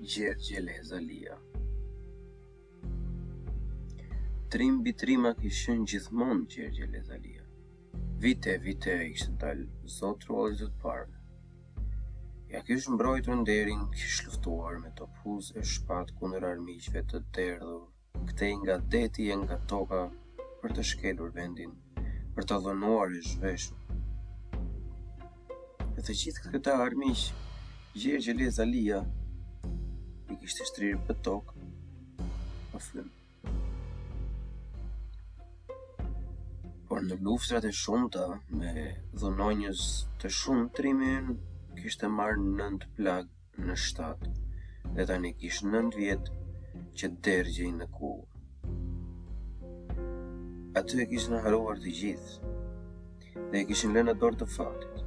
Gjergj Elez Alia Trim mbi trima kish qenë gjithmonë Gjergj Elez Alia. Vite e vite i kishte dalë zot truallit të të parëve. Ia kish mbrojtur nderin, kish luftuar me topuz e shpatë kundër armiqve të derdhur këtej nga deti e nga toka për të shkelur vendin, për ta dhunuar e zhveshur. E të gjithë këta armiq, Gjergj Elez Alia i kishte shtrirë për tokë, pa frymë. Por në luftrat e shumta me dhunonjës të shumtë, trimi ynë kishte marrë nëntë plagë në shtat dhe tani kish nëntë vjet që dergjej në kullë. Atë e kishin harruar të gjithë dhe e kishin lënë në dorë të fatit.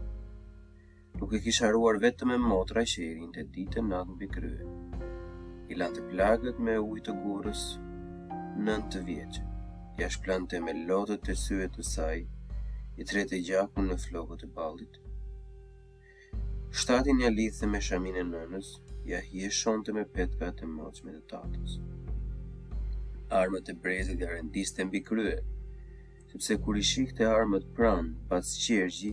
Nuk e kish harruar vetëm e motra që i rrinte ditë e natë mbi krye. I lante plagët me ujë të gurrës nëntëvjeçe. Ia shplante me lotët e syve të saj, i trette gjakun në flokët e ballit. Shtatin ia lidhte me shaminë e nënës, ia hijeshonte me petkat e moçme të tatës. Armët e brezit ia rendiste mbi krye, sepse kur i shihte armët pranë Bac Gjergji,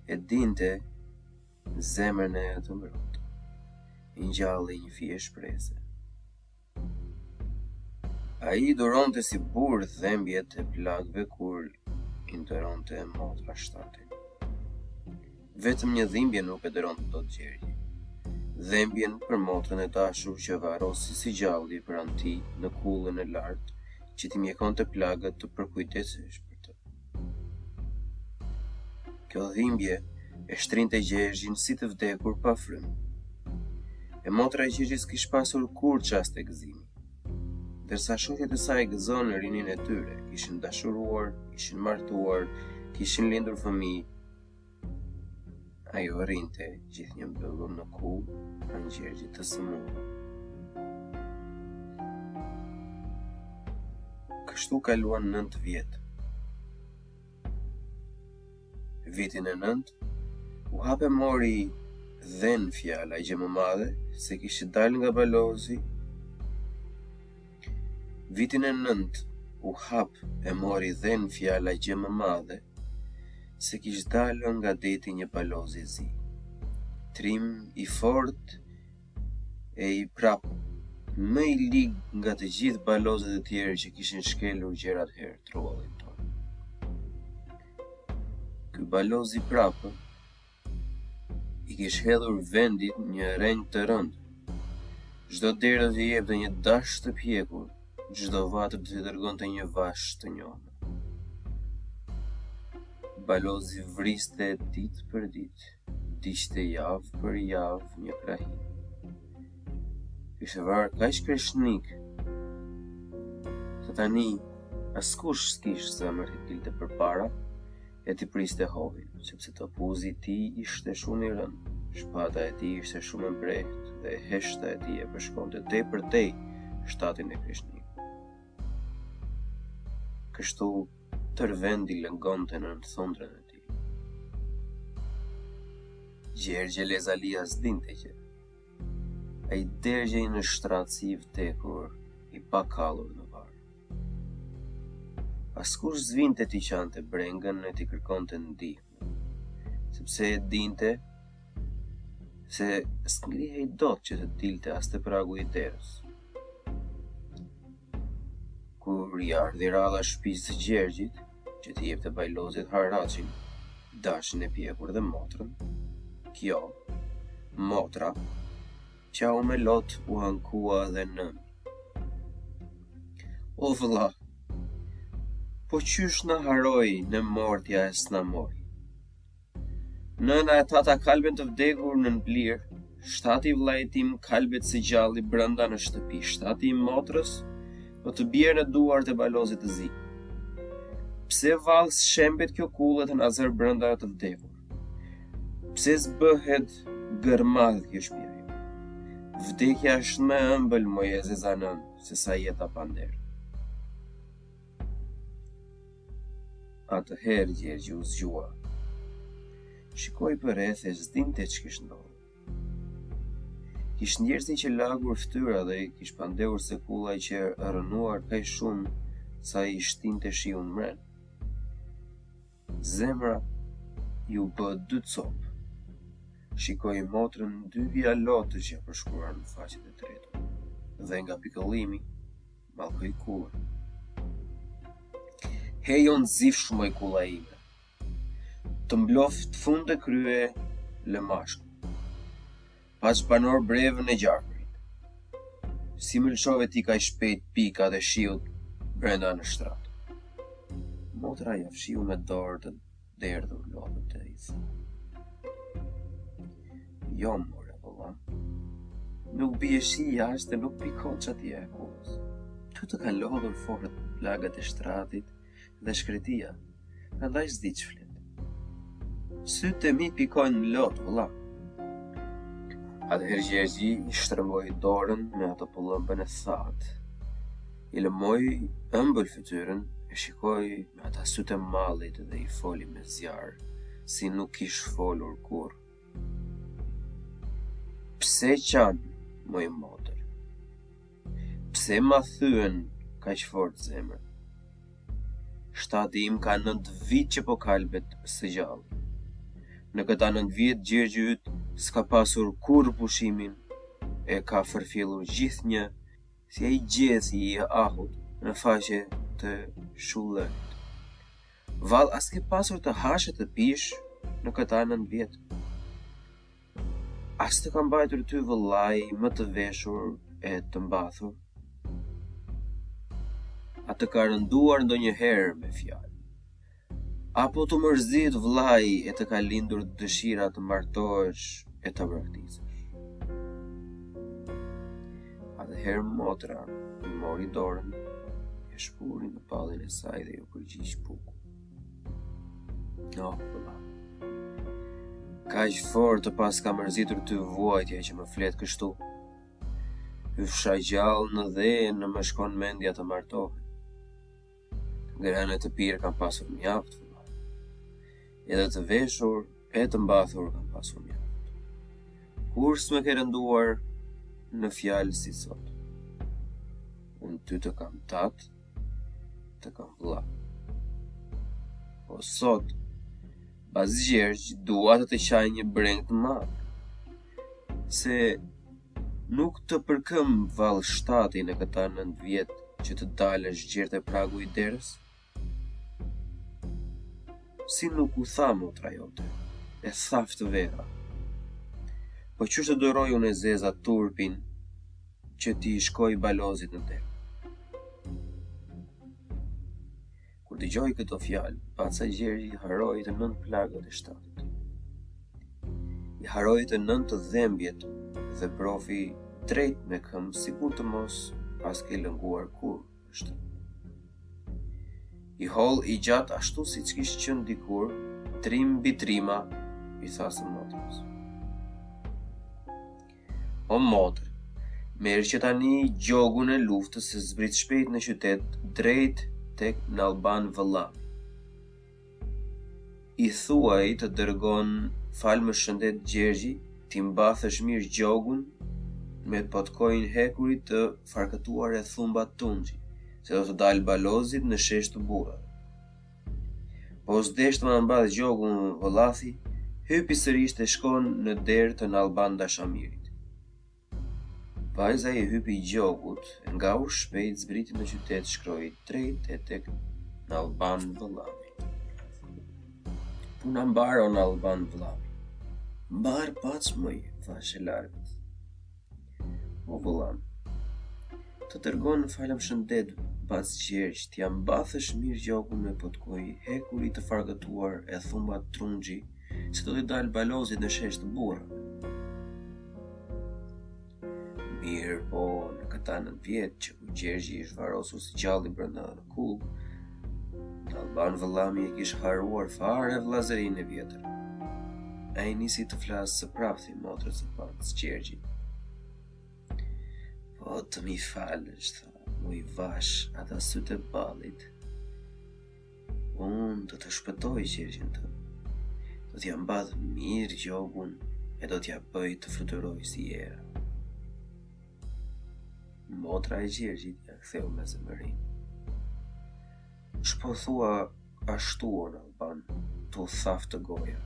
e dinte zemrën e të ngrohtë. I ngjallej një fije shprese. Ai i duronte si burrë dhembjet e plagëve kur i ndërronte e motra shtatin. Vetëm një dhimbje nuk e duronte dot Gjergji. Dhembjen për motrën e dashur që varrosi së gjalli pranë tij në kullën e lartë që t'i mjekonte plagët të përkujdesesh për të. Kjo dhimbje e shtrinte Gjergjin si të vdekur pa frymë. E motra e Gjergjit s'kish pasur kurrë çaste gëzimi. Ndërsa shoqet e saj gëzonin rininë e tyre, kishin dashuruar, ishin martuar, kishin lindur fëmijë, ajo rrinte gjithnjë mbyllur në kullë pranë Gjergjit të sëmurë. Kështu kaluan 9 vjet. Vitin e 9, u hap e mori dhenë fjala gjemëmadhe se kishte dalë nga balozi. Vitin e 9, u hap e mori dhenë fjala gjemëmadhe se kish dalë nga deti një baloz i zi. Trim i fortë e i prapë, më i lig nga të gjithë balozët e tjerë që kishin shkelur gjer atëherë truallin tonë. Ky baloz i prapë i kish hedhur vendit një rreng të rëndë. Çdo derë do t'i jepte një dash të pjekur, çdo vatër do t'i dërgonte një vashë të njomë. Balozi vriste ditë për ditë, digjte javë për javë një krahinë. Kishte vrarë kaq kreshnikë, sa tani askush s'kish zemër t'i dilte përpara, e t'i priste hovin, sepse topuzi i tij ishte shumë i rëndë, shpata e tij ishte shumë e mprehtë dhe heshta e tij e përshkonte tej për tej shtatin e kreshnikut. Kështu tërë vendi lëngonte nën thundrën e tij. Gjergj Elez Alia s'dinte gjë. Ai dergjej në shtrat si i vdekur, i pakallur në varr. Askush s'vinte t'i qante brengën e t'i kërkonte ndihmë, sepse e dinte se s'ngrihej dot që të dilte as te pragu i derës. Kur i ardhi radha shtëpisë së Gjergjit, që t'i jepte bajlozit haraçin, dashin e pjekur dhe motrën, kjo, motra, qau me lot u ankua dhe nëmi. O vëlla, po qysh na harroi ne mortja e s'na mori. Nëna e tata kalben të vdekur nën blir, shtati i vëllait tim kalbet së gjalli brenda në shtëpi, shtati i motrës do të bjerë në duart e balozit të zi. Pse vallë s'shembet kjo kullë e të na zërë brenda të vdekur? Pse s'bëhet gërmadhë kjo shtëpi? Vdekja është më e ëmbël moj e zeza nënë, sesa jeta pa nder. Atëherë Gjergji u zgjua. Shikoi përreth e s'dinte ç'kish ndodhur. Kish ndjerë si qe lagur fytyra dhe kish pandehur se kulla qe rrënuar kaq shumë sa i shtinte shiun mrena. Zemra iu bë dy copë. Shikoi motrën dy vija lotësh ia përshkruan në faqet e tretura dhe nga pikëllimi mallkoi kullën. Hej o nxifsh moj kulla ime. Të mbloftë fund e krye lëmashku. Paç banor brevën e gjarprit. Si më lëshove ti kaq shpejt pikat e shiut brenda në shtrat? Motra ia fshiu me dorë të derdhur lotët e i tha. Jo, more vëlla. Nuk bie shi jashtë e nuk pikon çatia e kullës. Ty të kanë lodhur fort plagët e shtratit dhe shkretia, prandaj s'di ç'flet. Sytë e mi pikojnë lot, vëlla. Atëherë Gjergji i shtrëngoi dorën me atë pëllëmbën e thatë. I lëmoi ëmbël fytyrën, e shikoi me ata sytë e mallit dhe i foli me zjarr, si nuk kish folur kurrë. Pse qan, moj motër? Pse ma thyen kaq fort zemrën? Shtati im ka nëntë vjet që po kalbet së gjalli. Në këta nëntë vjet Gjergji yt s'ka pasur kurrë pushimin e ka fërfillur gjithnjë si ai gjethi i ahut në faqe të shullërit. Vallë a s'ke pasur të hash e të pish në këta nëntë vjet? A s'të ka mbajtur ty vëllai më të veshur e të mbathur? A të ka rënduar ndonjëherë me fjalë? Apo t'u mërzit vëllai e të ka lindur dëshira të martohesh e ta braktisësh? Atëherë motra i mori dorën, e shpuri në ballin e saj dhe iu përgjigj bukur. Oh, vëlla. Kaq fort të paska mërzitur ty vuajtja që më flet kështu. Hyfsha gjallë në dhe në më shkon mendja të martohem. Të ngrënë e të pirë kam pasur mjaft, vëlla. Edhe të veshur e të mbathur kam pasur mjaft. Kurrë s'më ke rënduar në fjalë si sot. Unë ty të kam tatë, të kam vëlla. Po sot, Bac Gjergj, dua të të qaj një brengë të madhe, se nuk të përkëmb vallë shtati në këta nëntë vjet që të dalësh gjer te pragu i derës? Si nuk u tha motra jote, e thaftë vera. Po qysh të duroj unë e zeza turpin që t'i shkoj Balozit në derë. Kur dëgjoi këto fjalë, baca Gjergji harroi të nëntë plagët e shtatit. I harroi të nëntë dhembjet dhe brofi drejt me këmbë sikur të mos paske lënguar kurrë në shtrat. I hollë i gjatë ashtu siç kish qenë dikur, trim mbi trima, i tha së motrës. O motër, merr që tani gjogun e luftës e zbrit shpejt në qytet drejt tek Nallban vëllami. I thuaj të dërgon falmë shëndet Gjergji, t'i mbathësh mirë gjogun me potkonj hekuri të farkëtuar e thumba tunxhi, se do të dalë Balozit në shesh të burrave. Po s'deshte të ma mbathë gjogun vëllathi, hypi sërish e shko në derë të Nallban Dashamirit. Vajza i hypi gjogut, e ngaur shpejt zbriti në qytet shkroi drejt e tek Nallban vëllami. Puna mbarë o Nallban vëllami. Mbarë paç moj vashë e largët. O vëllam, të dërgon falëm shëndet bac Gjergj t'ia mbathësh mirë gjogun me potkuj hekuri të farkëtuar e thumba trunxhi se do t'i dalë Balozit në shesh të burrave. Mirëpo, në këta nëntë vjet që kur Gjergji ish varrosur së gjalli brenda në kullë, Nallban vëllami e kish harruar fare vëllazërinë e vjetër. Ai nisi të flasë së prapthi motrës së bac Gjergjit. Po të m'i falësh, tha, moj vashë ata sytë e ballit, Unë do të shpëtoj Gjergjin tënd. Do t'ia mbath mirë gjogun e do t'ia bëj të fluturojë si era. Motra e Gjergjit ia ktheu me zemërim. Ç'po thua ashtu o Nallban, t'u thaftë goja.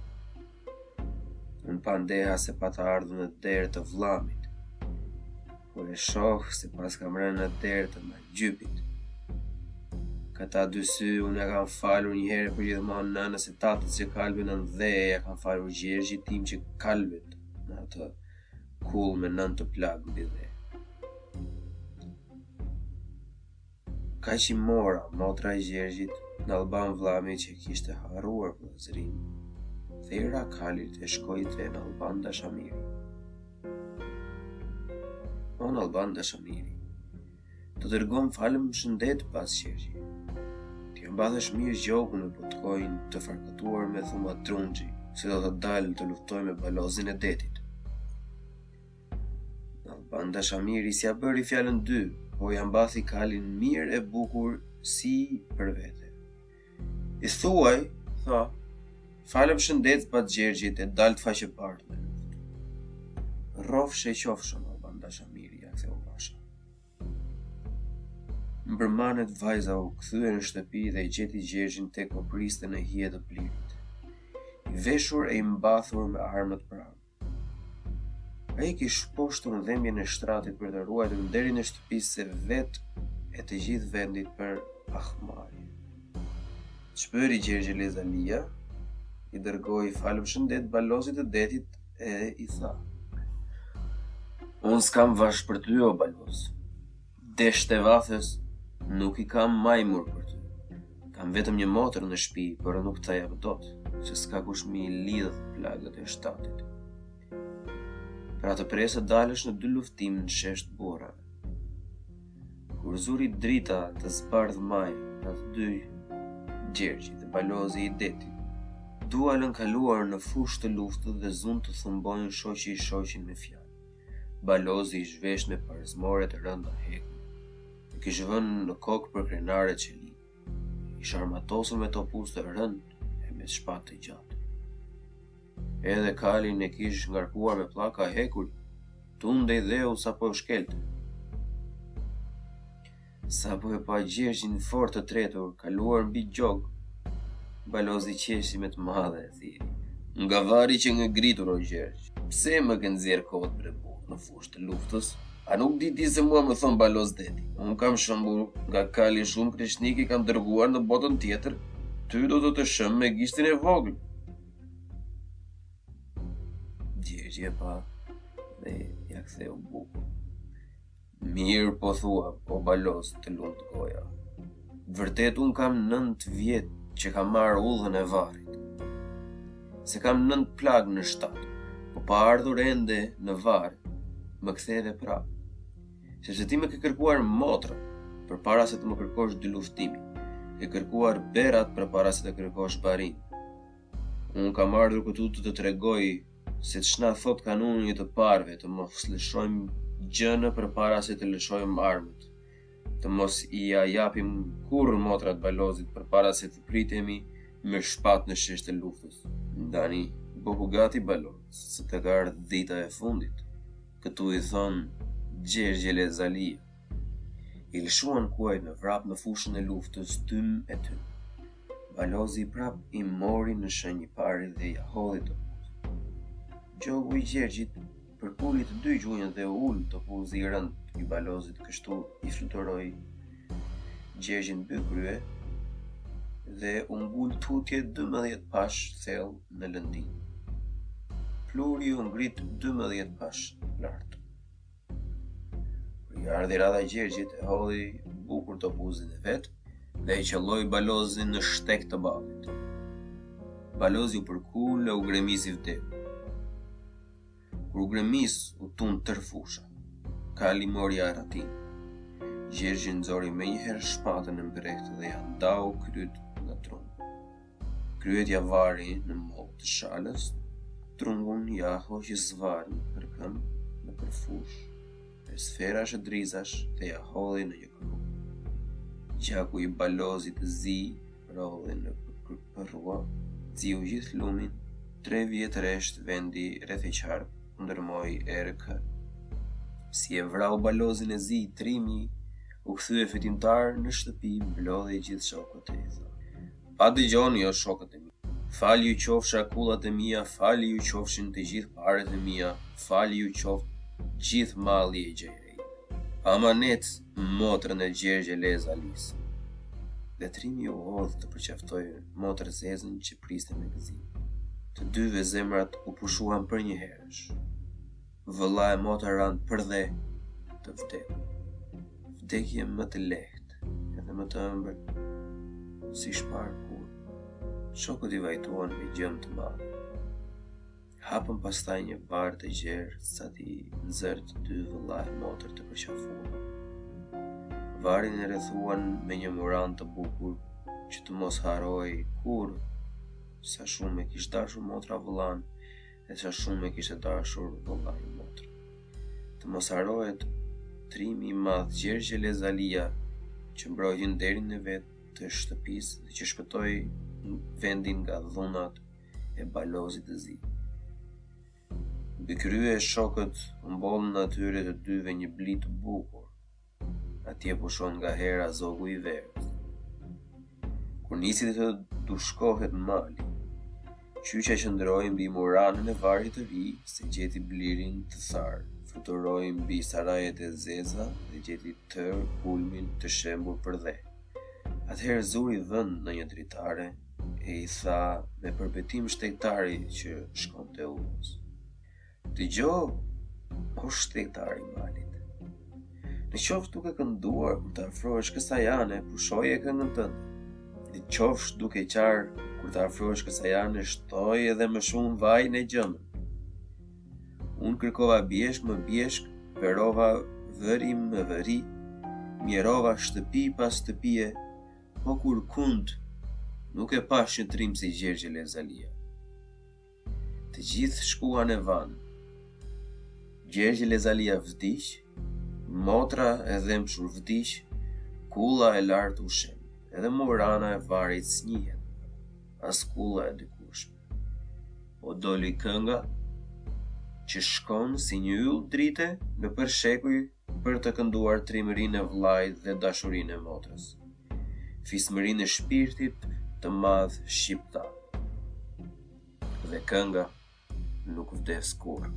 Unë pandeha se pata ardhur në derë të vllamit, por e shoh se paskam rënë në derë të magjypit. Këta dy sy unë ia kam falur një herë përgjithmonë nënës e tatës që kalben nën dhe e ia kam falur Gjergjit tim që kalbet në atë kullë me nëntë plagë mbi dhe. Kaq i mora motra e Gjergjit, Nallban vllami që kishte harruar vëllazërinë, dhe i ra kalit e shkoi te Nallban Dashamiri. O Nallban Dashamiri, të dërgon falëm shëndet Bac Gjergji. T'ia mbathësh mirë gjogun me patkonj të farkëtuar me thuma trungji, se do të dalë të luftoj me balozin e detit. Nallban Dashamiri s'ia bëri fjalën dy, po ia mbathi kalin mirë e bukur si për vete. I thuaj, tha, falëm shëndet Bac Gjergjit e daltë faqebardhë në luftë. Rrofsh e qofsh, Nallban Dashamiri, ia ktheu Vasha. Mbrëmanet vajza u kthye në shtëpi dhe e gjeti Gjergjin tek po priste në hije të plirit. I veshur e i mbathur me armët pranë. Ai kish mposhtur dhembjen e shtratit për të ruajtur nderin e shtëpisë së vet e të gjithë vendit për hakmarrje. Ç'bëri Gjergj Elez Alia? I dërgoi falëm shëndet balozit të detit e i tha. Unë s'kam vashë për ty, o baloz. Deshtë e vathës nuk i kam majmur për ty. Kam vetëm një motër në shtëpi, por nuk ta jap dot, se s'ka kush m'i lidh plagët e shtatit. Pra të pres të dalësh në dyluftim në shesh të burrave. Kur zuri drita të zbardhë majë, ata të dy, Gjergji dhe Balozi i detit, dualën kaluar në fushë të luftës dhe zunë të thumbojnë shoqi shoqin me fjalë. Balozi ish vesh me parzmore të rënda hekuri. E kish vënë në kokë përkrenare çeliku. Ish armatosur me topuz të rëndë e me shpatë të gjatë. Edhe kalin e kish ngarkuar me pllaka hekuri, tundej dheu sapo shkelte. Sapo e pa Gjergjin fort të tretur, kaluar mbi gjog, Balozi qeshi me të madhe e thirri. Nga varri qenke ngritur, o Gjergj, pse më ke nxjerrë kot bre burrë në fushë të luftës? A nuk di ti se mua më thonë Baloz Deti? Unë kam shëmbur nga kali shumë kreshnikë i kam dërguar në botën tjetër, ty do të të shëmb me gishtin e vogël. Gjergji e pa dhe ia ktheu bukur. Mirë po thua, o baloz të lumtë goja. Vërtet unë kam nëntë vjet që kam marrë udhën e varrit. Se kam nëntë plagë në shtat, po pa ardhur ende në varr, më ktheve prapë. Sepse ti më ke kërkuar motrën, përpara se të më kërkosh dyluftimin. Ke kërkuar berat përpara se të kërkosh barin. Unë kam ardhur këtu të të tregoj se ç'na thotë kanuni i të parëve, të mos lëshojmë gjënë përpara se të lëshojmë armët, të mos ia japim kurrë motrat balozit përpara se të pritemi me shpatë në shesh të luftës. Tani, bëhu gati baloz, se të ka ardhur dita e fundit. Këtu i thonë Gjergj Elez Alia. I lëshuan kuajt me vrap në fushën e luftës tym e tym. Balozi prapë i mori në shenjë i pari dhe ia hodhi topuzin. Gjogu i Gjergjit përkuli të dy gjunjët dhe u ul topuzi i rëndë i Balozit kështu i fluturoi Gjergjin mbi krye dhe u ngul tutje 12 pash thellë në lëndinë. Pluhuri u ngrit 12 pash lart. Kur i ardhi radha Gjergjit, e hodhi bukur topuzin e vet dhe e qëlloi balozin në shtek të ballit. Balozi u përkul e u gremis i vdekur. Kur u gremis, u tund tërë fusha. Kali mori arratinë. Gjergji nxori menjëherë shpatën e mprehtë dhe ia ndau kryet nga trungu. Kryet ia vari në mollë të shalës, trungun ia hoqi zvarrë nëpër këmbë, nëpër fushë, mes ferrash e drizash dhe ia hodhi në një krua. Gjaku i balozit të zi rrodhi në përrua, ziu gjithë lumin, tre vjet rresht vendi rreth e qark kundërmoi erë kë. Si e vrau balozin e zi, trimi u kthye fitimtar në shtëpi, mblodhi gjithë shokët e i tha. Pa dëgjoni o shokët e mi. Falë ju qofsha kullat e mia, falë ju qofshin të gjithë paret e mia, falë ju qoftë gjithë malli e gjëja ime. Amanet motrën e Gjergj Elez Alisë. Dhe trimi u hodh të përqafojë motër Zezën që priste me gëzim. Të dyve zemrat u pushuan përnjëherësh. Vëlla e motër ranë përdhe të vdekur. Vdekje më të lehtë edhe më të ëmbël s'ish parë kurrë. Shokët i vajtuan me gjëmë të madhe. Hapën pastaj një varr të gjerë sa t'i nxërë të dy vëlla e motër të përqafuar. Varrin e rrethuan me një muranë të bukur që të mos harrohej kurrë sa shumë e kish dashur motra vëllanë e sa shumë e kishte dashur vëllai motrën. Të mos harrohet trimi i madh Gjergj Elez Alia që mbrojti nderin e vet të shtëpisë dhe që shpëtoi vendin nga dhunat e balozit të zi. Mbi krye shokët u mbollën atyre të dyve një bli të bukur, Atje pushon ngahera zogu i verës. Kur nisi të dushkohet mali, qyqja qëndroi mbi muranën e varrit të ri, s'e gjeti blirin të tharë, fluturoi mbi sarajet e zeza dhe gjeti tërë kulmin të shembur përdhe. Atëherë zuri vend në një dritare e i tha me përbetim shtegtarit që shkonte udhës. Dëgjo, o shtegtar i malit. Në qoftë duke kënduar kur të afrohesh kësaj ane, pushoje këngën tënde. Në qofsh duke qarë kur të afrohesh kësaj ane, shtoje edhe më shumë vajin e gjëmën. Unë kërkova bjeshkë më bjeshkë, verova vëri më vëri, mjerova shtëpi pas shtëpie, po kurrkund nuk e pashë një trim si Gjergj Elez Alia. Të gjithë shkuan e vanë. Gjergj Elez Alia vdiq, motra e dhembshur vdiq, kulla e lartë u shemb, edhe murana e varrit s'njihet më, as kulla e dikurshme. Po doli kënga që shkon si një yll drite nëpër shekuj për të kënduar trimërinë e vëllait dhe dashurinë e motrës, fismërinë e shpirtit të madh shqiptar. Dhe kënga nuk vdes kurrë.